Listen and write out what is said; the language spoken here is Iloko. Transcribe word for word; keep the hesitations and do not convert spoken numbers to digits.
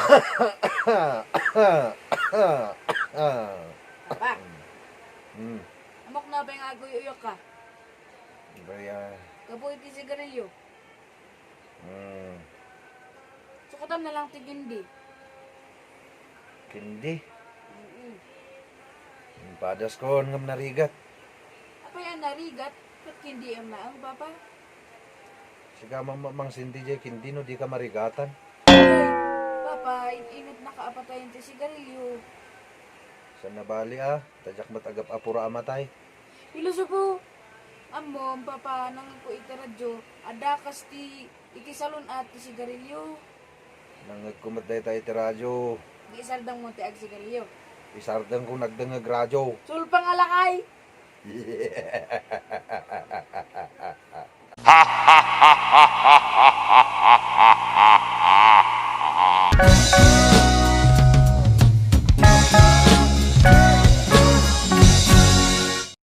Papa, Hmm. Ammok na pay nga aguyuyok ka. Baya. Kabuy ti sigarilyo. Hmm. Sukatam na lang ti kindi. Kindi? Mm-mm. Padas ko, ngem narigat. Apay a narigat? Ket kindi am laeng, Papa? Sika, ma-, ma-, mangsindi jay kindi no dika marigatan. Ay, Papa, in-inutnaka a patayen ti sigarilyo. Saan nabali a? Ta diak met agap-apura a matay. Pilosopo, ammom, Papa, nangngegko iti radyo, adda kas ti iti salon-at ti sigarilyo. Nangngegko met dayta iti radyo. Di isardengmo ti agsigarilyo. Isardengko nagdengngeg radyo. Sulpa nga lakay!